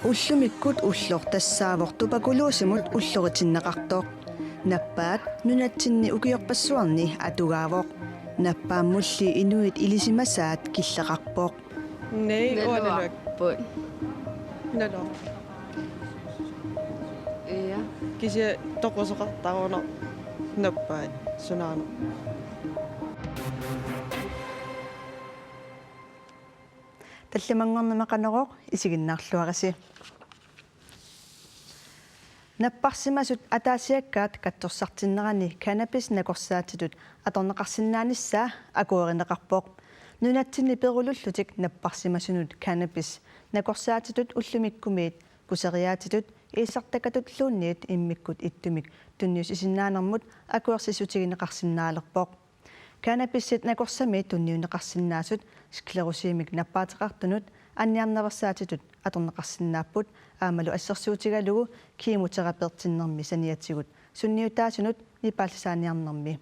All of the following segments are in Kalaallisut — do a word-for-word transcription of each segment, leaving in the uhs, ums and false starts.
Ullumikkut ulloq tassaavoq tuberkulosimut ulloritinneqartoq. Nappaat nunatsinni ukiorpassuarni atugaavoq. Nappaammulli inuit ilisimasaat killeqarpoq. Nei, uanilak. Naluarput. Naluar. Ja. Kisianni toqusoqartarunarpoq nappaat sunaana. Tallimanngornermi Qanorooq, isiginnaarluarisi. Napparsimasut ataasiakkaat katsorsartinnerani cannabis nakorsaatitut atorneqarsinnaanissaa akuerineqarpoq. Nunatsinni perulullutik napparsimasunut cannabis nakorsaatitut ullumikkumiit kuseriaatitut iissartakatulluunniit immikkut ittumik tunniussisinnaanermut akuersissutigineqarsinnaalerpoq. Cannabisit nakorsamit tunniunneqarsinnaasut sklerosimik nappaateqartunut anniarnaveersaatitut atorneqarsinnaapput aammalu assersuutigalugu kemoterapeertinnermi saniatigut sunniutaasunut nipaallisaaniarnermi.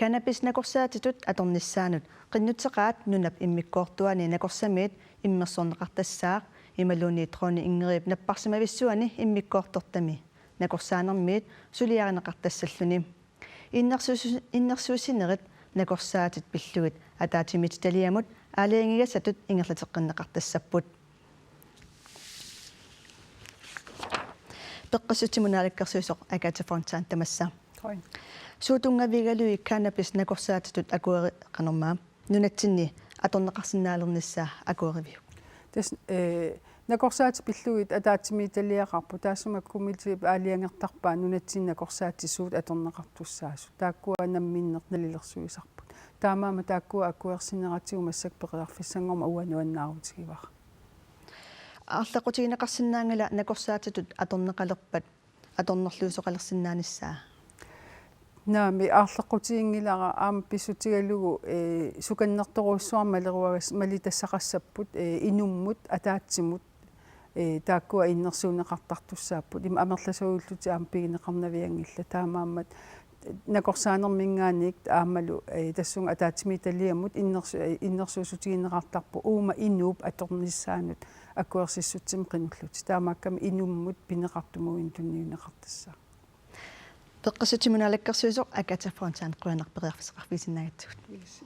Cannabis nakorsaatitut atornissaanut qinnuteqaat nunap immikkoortuani nakorsamiit immersorneqartassaaq imaluunniit Dronning Ingridip napparsimavissuani immikkoortortami nakorsaanermiit suliarineqartassalluni. Innersuus-, innersuussinerit nakorsaatit pillugit ataatsimiititaliamut aalajangigassatut ingerlateqqinneqartassapput. Peqqissutsimut naalakkersuisoq Agathe Fontain tamassa. Hoi. Suut tunngavigalugit cannabis nakorsaatitut akueri-, qanormaa, nunatsinni atorneqarsinnaalernissaa akueriviuk? Tassa, eh, nakorsaatit pillugit ataatsimiititaliaqarput, taassuma kommunip aalajangertarpaa nunatsinni nakorsaatit suut atorneqartussaasut. Taakkua namminneq nalilersuisarput. Taamaammat taakkua akuersineratigut massakkut periarfissanngormat uanga nuannaarutigivara. Aarleqqutigineqarsinnaanngilaq nakorsaatitut atorneqalerpat atornerluisoqalersinnaanissaa? Naamik, aarleqqutiginngilara aamma pissutigalugu, eh, sukannertorujussuarmik maleruagas-, malitassaqassapput, eh, inummut ataatsimut, eh, taakkua innersuunneqartartussaapput. Ima amerlasuullutik aamma pigineqarnavianngillat, taamaammat nakorsaanerminngaanniit aammalu, eh, tassunga ataatsimiititaliamut innersu-, eh, innersuussutigineqartarpoq uuma inuup atornissaanut akuersissutsimik qinullutik. Taamaakkami inummut pineqartumut tunniunneqartassaaq. Peqqissutsimut naalakkersuisoq Agathe Fontain, qujanaq periarfissaqarfigisinnaagatsigit.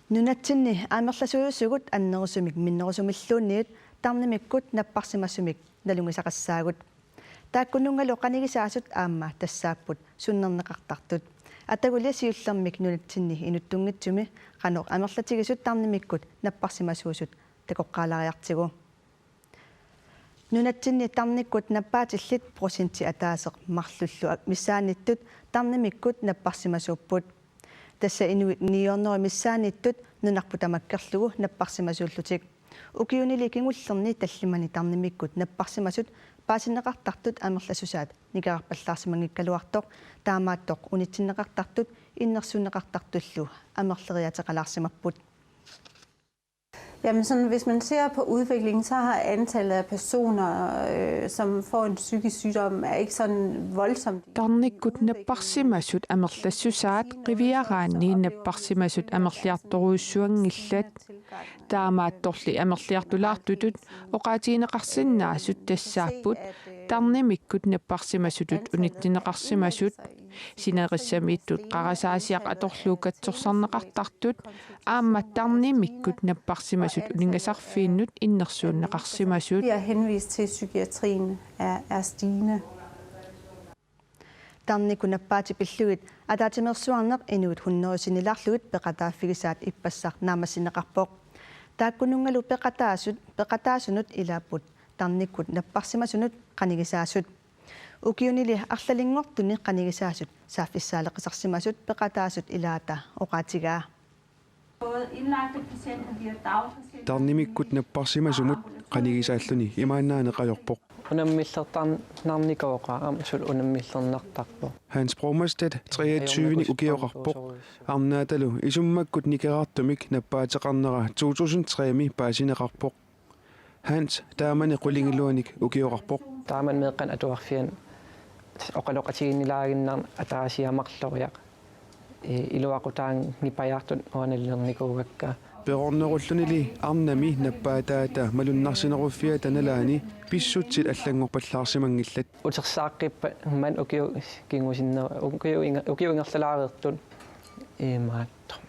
Nunatsinni amerlasuusugut annerusumik minnerusumilluunniit tarnimikkut napparsimasumik nalunngisaqassaagut. Taakkununngalu qanigisaasut aamma tassaapput sunnerneqartartut. Ataguli siullermik nunatsinni inuttunngitsumi qanoq amerlatigisut tarnimikkut napparsimasuusut takoqqaalaariartigu. Nunatsinni tarnikkut nappaatillit procenti ataaseq marlullu ak-, missaanniittut tarnimikkut napparsimasuupput. Tassa inuit ni hundrede missaanniittut nunarput tamakkerlugu napparsimasuullutik. Ukiunili kingullerni tallimani tarnimikkut napparsimasut paasineqartartut amerlassusaat nikerarpallaarsimanngikkaluartoq, taamaattoq unitsinneqartartut innersuunneqartartullu amerleriaateqalaarsimapput. Jamen sådan, hvis man ser på udviklingen, så har antallet af personer, øh, som får en psykisk sygdom, er ikke sådan voldsomt. Tarnikkut napparsimasut amerlassusaat qiviaraanni napparsimasut amerliartorujussuanngillat. Taamaattorli amerliartulaartutut oqaatigineqarsinnaasut tassaapput tarnimikkut napparsimasutut unitsinneqarsimasut. Sinerissamiittut qarasaasiaq atorlugu katsorsarneqartartut aamma tarnimikkut napparsimasut uninngasarfiinnut innersuunneqarsimasut. Bliver henvist til psykiatrien er, er stigende. Tarnikkut nappaatit pillugit ataatsimeersuarneq inuit hundrede sinnilaarlugit peqataaffigisaat ippassaq naammassineqarpoq. Taakkununngalu peqataasut, peqataasunut ilaapput tarnikkut napparsimasunut qanigisaasut. Ukiunili arlalinngortuni qanigisaasut saaffigissaaleqisarsimasut peqataasut ilaata oqaatigaa. Både indlagte patienter via dagpatienter. Tarnimikkut napparsimasumut qanigisaalluni imaannaaneq ajorpoq. Unammillertarnarnikooqaaq aamma suli unammillernartarpoq. Hans Bromastedt treogtyve-nik ukioqarpoq. Arnaatalu isummakkut nikerartumik nappaateqarnera to tusind tre-mi paasineqarpoq. Hans taamani qulingiluanik ukioqarpoq. Taamani meeqqanik atuarfiani oqaloqatiginnilaaginnarni ataasiarluni marloriaq. Ee, iluaqutaanngipajaartut uanga nalilernikuuakka. Peroornerullunili arnami nappaataata malunnarsineruffiata nalaani pissutsit allanngorpallaarsimanngillat. Utersaaqqippat ukioq kingusinner-, ukioq inger-, ukioq ingerlalaareertut imaattoq.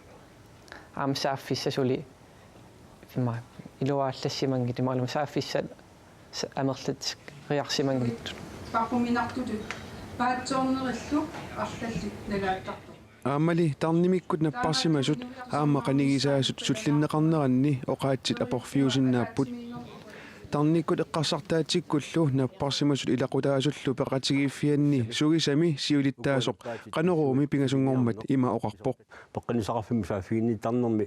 Aamma saaffissaq suli ima iluaallassimanngitsoq imaluunniit saaffissat s-, amerlateriarsimanngitsut. Paquminartutut paatsoornerillu arlallit nalaattartut. Aammali tarnimikkut napparsimasut aamma qanigisaasut sullinneqarneranni oqaatsit aporfiusinnaapput. Tarnikkut eqqarsartaatsikkullu napparsimasut ilaqutaasullu peqatigiiffianni sugisami siulittaasoq Qanoruumi pingasunngormat ima oqarpoq. Peqqinnissaqarfimmi saaffiginnittarnermi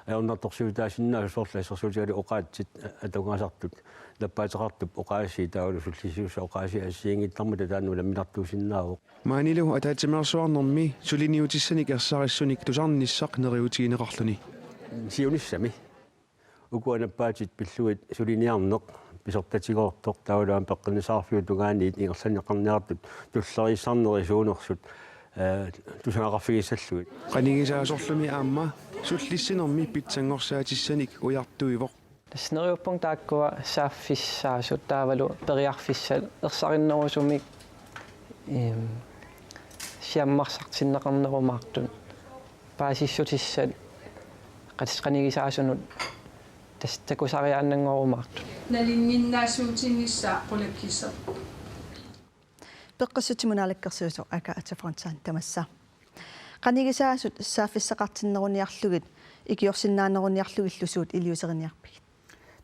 ajornartorsiutaasinnaasoq soorlu assersuutigalugu oqaatsit atugasartut nappaateqartup oqaasii taavalu sullissisussap oqaasii assigiinngittarmata taanna unamminartuusinnaavoq. Maanilu ataatsimeersuarnermi suliniutissanik ersarissunik tusarnissaq neriuutigineqarluni. Siunissami. Ukua nappaatit pillugit suliniarneq pisortatigoortoq taavalu aamma peqqinnissaqarfiup tungaaniit ingerlanneqarniartut tulleriissarnerisuunersut, ee, tusagaqarfigissallugit. Qanigisaasorlumi aamma sullissinermi pitsanngorsaatissaanik ujartuivoq. Tassa neriuppunga taakkua saaffissaasut taavalu periarfissat ersarinnerusumik, eem, siammarsartinneqarnerumaartut. Paasissutissat qas-, qanigisaasunut tassa takusariaannanngorumaartut. Nalinginnaasuutinissaa qulakkiissaaq. Peqqissutsimut naalakkersuisoq Agathe Fontain tamassa. Qanigisaasut saaffissaqartinneruniarlugit ikiorsinnaaneruniarlugillu suut iliuuseriniarpigit?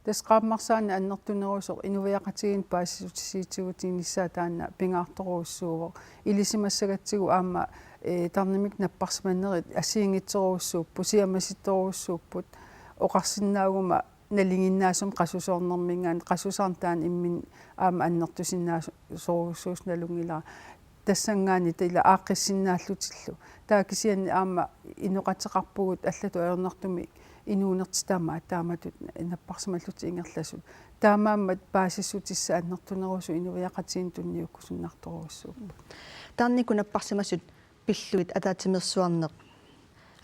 Tassa qaammarsaaneq annertunerusoq inuiaqatigiinni paasissutissiitigutiginissaa taanna pingaartorujussuuvoq. Ilisimassagatsigu aamma, ee, tarnimikkut napparsimanerit assigiinngitsorujussuupput, siammasittorujussuupput, oqarsinnaaguma nalinginnaasumik qasusoornerminngaanniit, qasusoorneq taanna imminut aamma annertusinnaasorujussuusoq nalunngilara. Tassanngaanniit ila aaqqissinnaallutillu. Taava kisianni aamma inoqateqarpugut allatut ajornartumik inuunertik tamaat taamatut napparsimallutik ingerlasut. Taamaammat paasissutissat annertunerusut inuiaqatigiinnut tunniukkusunnartorujussuupput. Tarnikkut napparsimasut pillugit ataatsimeersuarneq,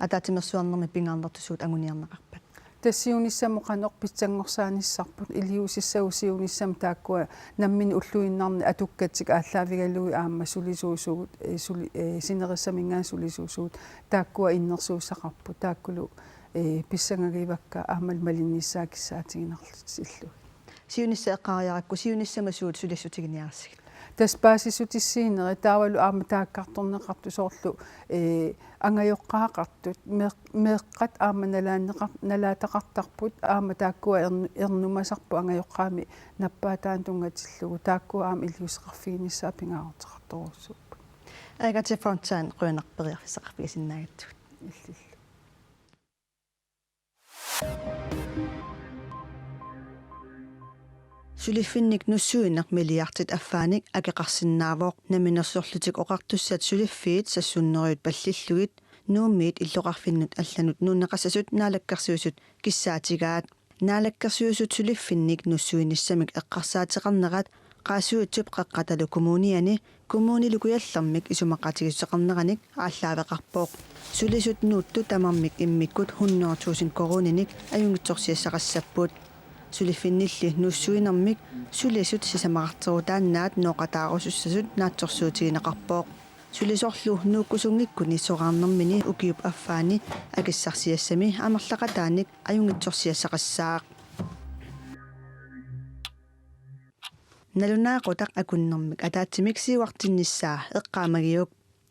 ataatsimeersuarnermi pingaarnertut suut anguniarneqarpat? Tassa siunissamut qanoq pitsanngorsaanissaarput, iliuusissagut siunissami taakkua nammineq ulluinnarni atukkatik aallaavigalugit aamma sulisuusugut, ee, suli-, ee, sinerissaminngaanniit sulisuusugut taakkua innersuussaqarput, taakkulu, ee, pissangagivakka aammalu malinnissaat kissaatiginarlutillu. Siunissaq eqqaariarakku siunissami suut sulissutiginiaritsigit? Tassa paasissutissiinerit taavalu aamma taakkartorneqartut soorlu, ee, angajoqqaaqartut, meeq-, meeqqat aamma nalaanneqar-, nalaataqartarput, aamma taakkua ern-, ernumasarput angajoqqaami nappaataanut tunngatillugu, taakkua aamma iliuuseqarfiginissaat pingaaruteqartorujussuupput. Agathe Fontain, qujanaq periarfissaqarfigisinnaagatsigit. Illillu. Suliffinnik nussuineq milliardit affaanik akeqarsinnaavoq. Namminersorlutik Oqartussat suliffiit seks hundrede pallillugit Nuummiit illoqarfinnut allanut nuunneqassasut Naalakkersuisut kissaatigaat. Naalakkersuisut suliffinnik nussuinissamik eqqarsaateqarnerat Qaasuitsup Qeqqatalu Kommuniani Kommunilu Kujallermik isumaqatigiissuteqarneranik aallaaveqarpoq. Sulisut nuuttut tamarmik immikkut hundrede tusind koruuninik ajunngitsorsiassaqassapput. Suliffinnilli nussuinermik sulisut sisamaqarterutaannaat nooqataarusussasut naatsorsuutigineqarpoq. Sulisorlu nuukkusunngikkuni soraarnermini ukiup affaani akissarsiassami amerlaqataanik ajunngitsorsiassaqassaaq. Nalunaaqutaq akunnermik ataatsimik siuartinnissaa eqqaamagiuk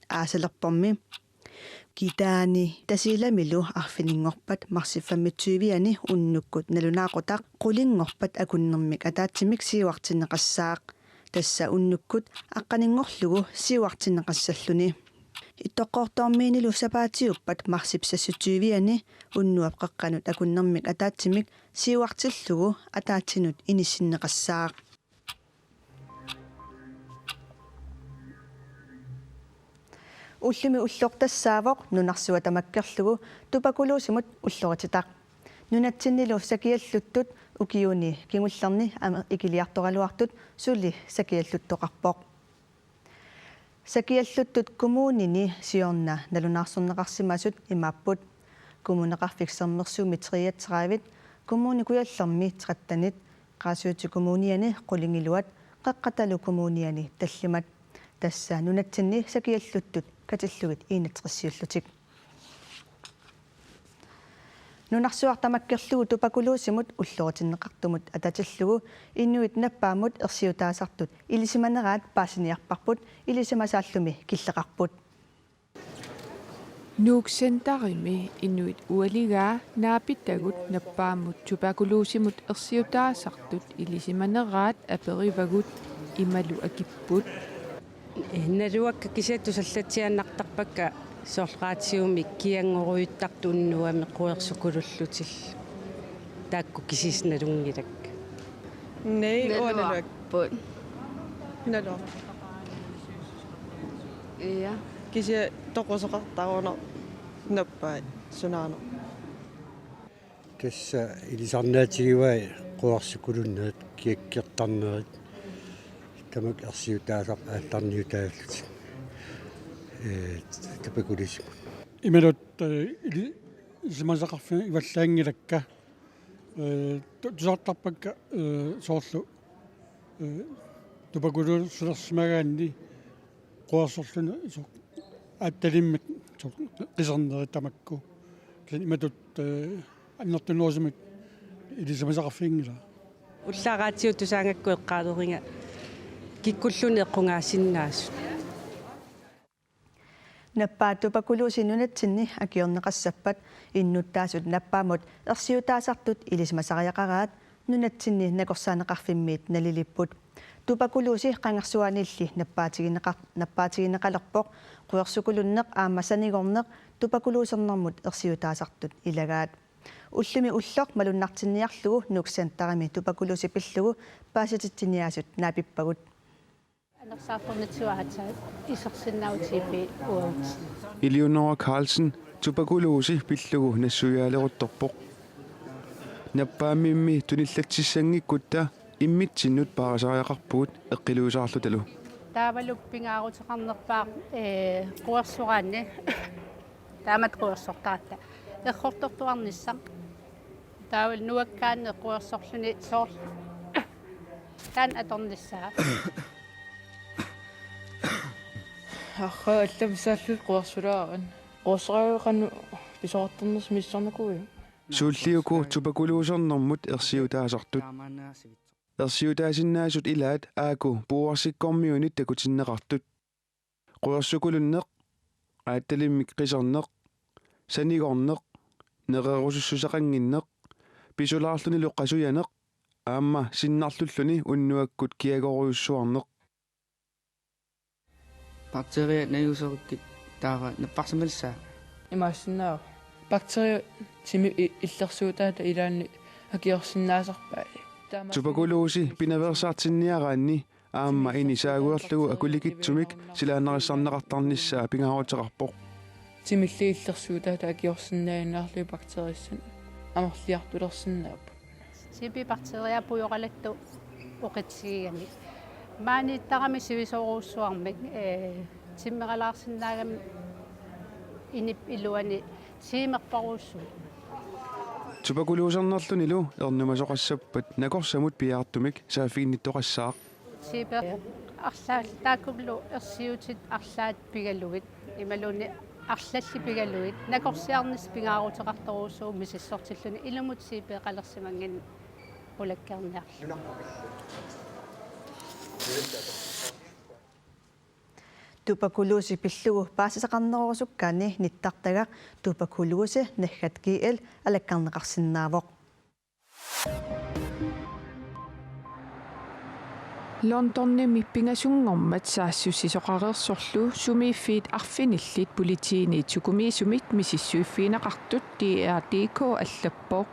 aasalerpormi. Kitaani Tasiilamilu arfininngorpat marsip femogtyve-ani unnukkut nalunaaqutaq qulinngorpat akunnermik ataatsimik siuartinneqassaaq. Tassa unnukkut aqqaninngorlugu siuartinneqassalluni. Ittoqqortoormiinilu sapaatiuppat marsip seksogtyve-ani unnuap qeqqanut akunnermik ataatsimik siuartillugu ataatsinut inissinneqassaaq. Ullumi ulloq tassaavoq nunarsuaq tamakkerlugu tuberkulosimut ullorititaq. Nunatsinnilu sakialluttut ukiuni kingullerni aamma ikiliartoraluartut suli sakialluttoqarpoq. Sakialluttut kommunini siorna nalunaarsorneqarsimasut imaapput: Kommuneqarfik Sermersuumi treogtredive, Kommune Kujallermi tretten, Qaasuitsup Kommuniani qulingiluat, Qeqqatalu Kommuniani tallimat. Tassa nunatsinni sakialluttut katillugit enogtresiullutik. Nunarsuaq tamakkerlugu tuberkulosimut ulloritinneqartumut atatillugu inuit nappaammut ersiutaasartut ilisimaneraat paasiniarparput ilisimasaallumi killeqarput. Nuuk Centerimi inuit ualigaa naapitagut nappaammut tuberkulosimut ersiutaasartut ilisimaneraat aperivagut, imalu akipput. Naluakka kisianni tusallatsiaannartarpakka soorlu radiumi kianngorujuttartut unnuami quersukulullutillu. Taakku kisiisa nalunngilakka. Nei, uanga naluak-, Naluarput. Naluar-. Ja. Kisianni toqusoqartarunarpoq nappaat sunaana. Tassa ilisarnaatigivai quersukulunnerit, kiakkertarnerit, tamakku ersiutaasartut aallarniutaallutik, ee, tuberkulosimut. Imaluunniit, ee, ili-, ilisimasaqarfigivallaanngilakka, ee, tu-, tusartarpakka, ee, soorlu, ee, tuberkulosilersimagaanni quersorluni soorlu aatsalimmik soorlu qisernerit tamakku. Kisianni imatut, ee, annertunerusumik ilisimasaqarfiginngilara. Ullaaq radiup tusaagakku eqqaaleriga kikkulluunniit eqqugaasinnaasut. Nappaat tuberkulosi nunatsinni akiorneqassappat innuttaasut nappaammut ersiutaasartut ilisimasariaqaraat nunatsinni nakorsaaneqarfimmiit nalilipput. Tuberkulosi qangarsuaaniilli nappaatigineqar-, nappaatigineqalerpoq quersukulunneq aamma sanigorneq tuberkulosernermut ersiutaasartut ilagaat. Ullumi ulloq malunnartinniarlugu Nuuk Centerimi tuberkulosi pillugu paasititsiniaasut naapippagut. Anersaartornitsigut aatsaat isersinnaavugut T B uagut. Eleonora Carlsen tuberkulosi pillugu nassuiaaleruttorpoq. Nappaammimmi tunillatsissanngikkutta immitsinnut paarisariaqarpugut eqqiluisaarlutalu. Taavalu pingaaruteqarnerpaaq, ee, quersoraanni. Taamatut quersortaratta. Errortortuarnissaq. Taavalu nuakkaanni quersorluni soorlu. Taanna atornissaa. Arraa allamik saallutit quersulaarit. Quersoraanni qanoq pisoqartarnersoq misissornikuuiuk? Suulli uku tuberkulosernermut ersiutaasartut? Ersiutaasinnaasut ilaat aaku puuarsikkormiunit takutinneqartut. Quersukulunneq, aatsalimmik qiserneq, sanigorneq, nererusussuseqannginneq, pisulaarlunilu qasujaneq, aamma sinnarlulluni unnuakkut kiagorujussuarneq. Bakteriat najuuserikkit taava napparsimalissaaq. Imaassinnaavoq. Bakteriat timi i-, illersuutaata ilaanni akiorsinnaasarpai. Taama- Tuberkulosi pinaveersaartinniaraanni aamma ini saaguerlugu akulikitsumik silaannarissarneqartarnissaa pingaaruteqarpoq. Timilli illersuutaata akiorsinnaaginnarlugit bakteriassat amerliartulersinnaapput. T B bakteriat pujoqalattut oqitsigigami. Maaniittarami sivisoorujussuarmik, ee, timmeralaarsinnaagami inip iluani tiimerparujussuit. Tuberkulosernerlunilu ernumasoqassappat nakorsamut piaartumik saaffiginnittoqassaaq. T B arlaat taakkualu ersiutit arlaat pigalugit, imaluunniit arlallit pigalugit, nakorsiarnissaq pingaaruteqartorujussuuvoq misissortilluni ilumut T B-qalersimanngimmat qulakkeerniarlugu. Tuberkulosi pillugu paasisaqarnerorusukkaanni nittartagaq tuberkulosi naggat G L alakkarneqarsinnaavoq. Londonimi pingasunngormat saassussisoqareersorlu sumiiffiit arfinillit politiinit sukumiisumik misissuiffigineqartut D R D K allappoq.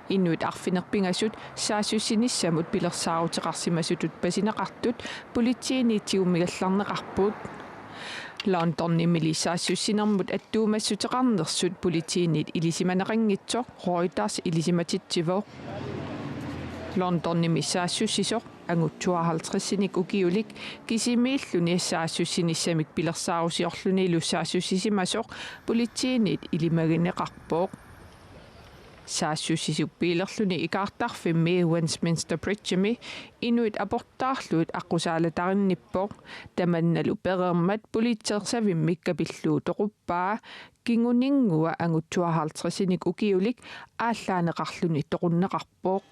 Inuit arfineq-pingasut saassussinissamut pilersaaruteqarsimasutut pasineqartut politiinit tigummigallarneqarput. Londonimili saassussinermut attuumassuteqarnersut politiinit ilisimaneqanngitsoq Reuters ilisimatitsivoq. Londonimi saassussisoq angut tooghalvtredsinik ukiulik kisimiilluni saassussinissamik pilersaarusiorlunilu saassussisimasoq politiinit ilimagineqarpoq. Saassussisup biilerluni ikaartarfimmi Westminster Bridgemi inuit aportaarlugit aqqusaalatarinnippoq. Tamannalu pereermat politeersavimmi kapillugu toquppaa, kinguninngua angut tooghalvtredsinik ukiulik aallaaneqarluni toqunneqarpoq.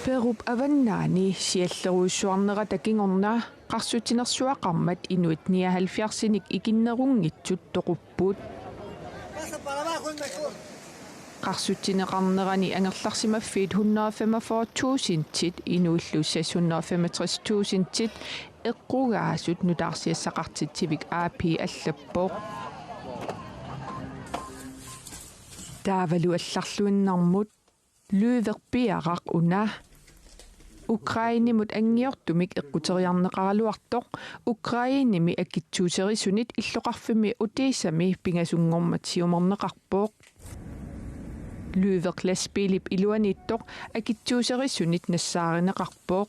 Perup avannaani siallerujussuarnerata kingorna qarsutsinersuaqarmat inuit nioghalvfjerdsinik ikinnerunngitsut toqupput. Qarsutsineqarnerani angerlarsimaffiit hundrede og femogfyrre tusindit inuillu seks hundrede og femogtres tusindit eqqugaasut nutaarsiassaqartitsivik A P allappoq. Taavalu allarluinnarmut Løveq piaraq una. Ukrainemut anngiortumik eqquteriarneqaraluartoq Ukrainemi akitsuuserisunit illoqarfimmi Odessami pingasunngormat siumarneqarpoq. Løveq lastbiilip iluaniittoq akitsuuserisunit nassaarineqarpoq.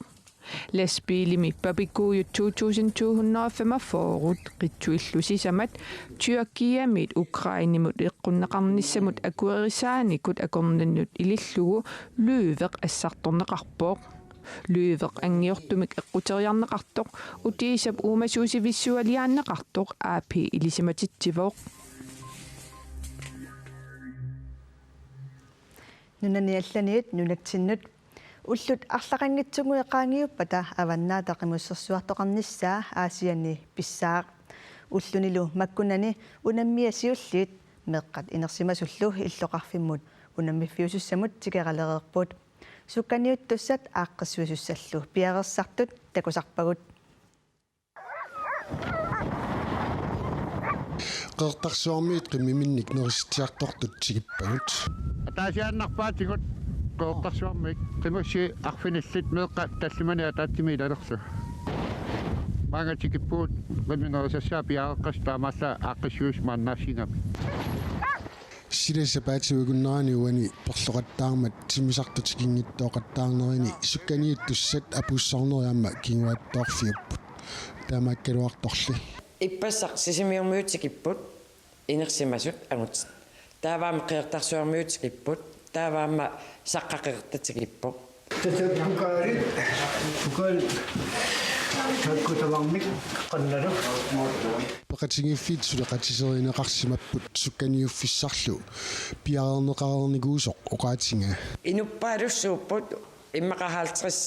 Lastbiilimi papikuujut to tusind to hundrede og femogfyrre qitsuillu sisamat Tyrkiamiit Ukrainemut eqqunneqarnissamut akuerisaanikut akornannut ilillugu Løveq assartorneqarpoq. Løveq anngiortumik eqquteriarneqartoq Odessap uumasuusivissualiaanneqartoq A P ilisimatitsivoq. Nunani allaniit nunatsinnut. Ullut arlaqanngitsunnguit qaangiuppata Avannaata Qimussersuartoqarnissaa Aasianni pissaaq. Ullunilu makkunani unammiat siulliit meeqqat inersimasullu illoqarfimmut unammiffiusussamut tikeralereerput. Sukkaniuttussat aaqqissuisussallu piareersartut takusarpagut. Qeqertarsuarmiut qimmiminnik nerisitsiartortut tikippagut. Ataasiaannarpaatigut Qeqertarsuarmiit qimussi arfinillit meeqqat tallimanik ataatsimik ilalerlugu. Maanga tikippugut qimminerisassaa piareeqqasoq taamaallaat aaqqissuisoq maannaassigami. Sila sapaatip akunnerani uani perloqattaarmat timmisartut tikinngitsooqattaarnerini sukkaniuttussat apuussornerit aamma kinguaattoorfiupput. Taamaakkaluartorli. Ippassaq Sisimiormiut tikipput inersimasut angutit. Taava aamma Qeqertarsuarmiut tikipput. Taava aamma Saqqaq Qeqertaq tikippoq. Tassa pokalit, pokalit. Takku tamarmik qannalu. Peqatigiiffiit suleqatiserineqarsimapput sukkaniuffissarlu piareerneqareernikuusoq oqaatigaa. Inuppaalussuupput immaqa halvtreds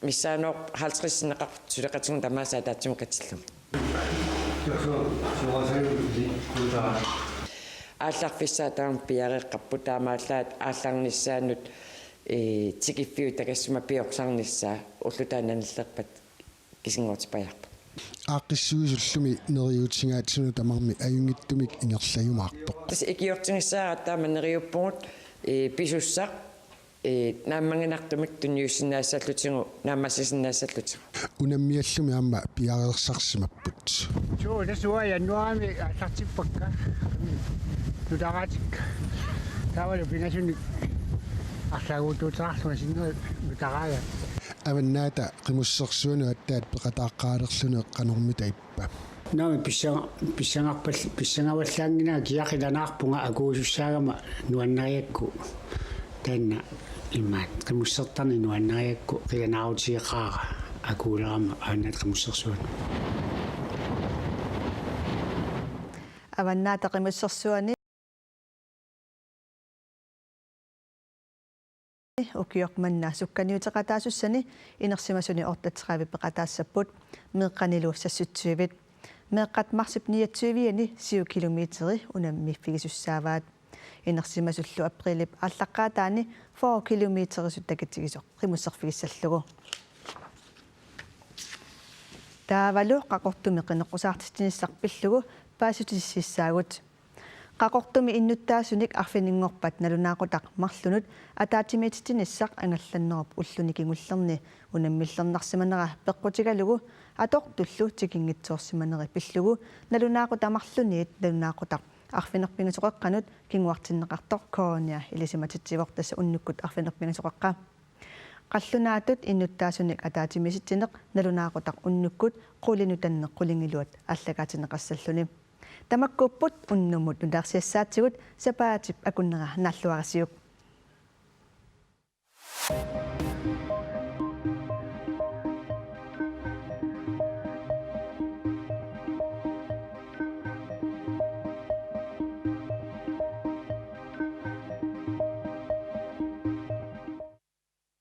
missaanooq halvtreds sinneqarput suleqatigut tamaasa ataatsimut katillugit. Aallarfissaat taama piareeqqapput taamaallaat aallarnissaanut, ee, tikiffiup takassuma piorsarnissaa ulloq taanna nallerpat kisinngortipajaarput. Aaqqissuisullumi neriuutigaat suna tamarmi ajunngitsumik ingerlajumaartoq. Tassa ikiortigissaaratta taama neriuppugut, ee, pisussaq, ee, naammaginartumik tunniussinnaassallutigu, naammassisinnaassallutigu. Unammiallumi aamma piareersarsimapput. Suu, tassa uanga januaarimi aallartippakka. Nutaraatikka. Taavalu pingasunik arlaaguutuuteqarlunga sinneri nutaraagami. Avannaata Qimussersuanut aatsaat peqataaqqaalerluni qanormita ippa? Naamik pissa-, pissangarpal-, pissangavallaannginnama kia qilanaarpunga akuusussaagama nuannarigakku. Taanna imaat qimussertarneq nuannarigakku qilanaarutigeqaara akuulerama Avannaata Qimussersuanut. Avannaata Qimussersuani ukioq manna sukkaniuteqataasussani inersimasuni otteogtredive peqataassapput, meeqqanilu seksogtyve. Meeqqat marsip niogtyve-ani syv kilometeri unammiffigisussaavat. Inersimasullu aprilip aallaqqaataani fyrre kilometerisut takitigisoq qimusserfigissallugu. Taavalu Qaqortumi qineqqusaartitsinissaq pillugu paasissutissaagut. Qaqortumi innuttaasunik arfininngorpat nalunaaqutaq marlunut ataatsimiititsinissaq angallannerup ulluni kingullerni unammillernarsimanera peqqutigalugu atortullu tikinngitsoorsimaneri pillugu nalunaaqutaq marluniit nalunaaqutaq arfineq-pingasoqeqqanut kinguartinneqartoq K N R ilisimatitsivoq, tassa unnukkut arfineq-pingasoqeqqa. Qallunaatut innuttaasunik ataatsimiisitsineq nalunaaqutaq unnukkut qulit nutanneq qulingiluat aallakaatinneqassalluni. Tamakkuupput unnummut nutaarsiassaatigut, sapaatip akunnera naalluarisiuk.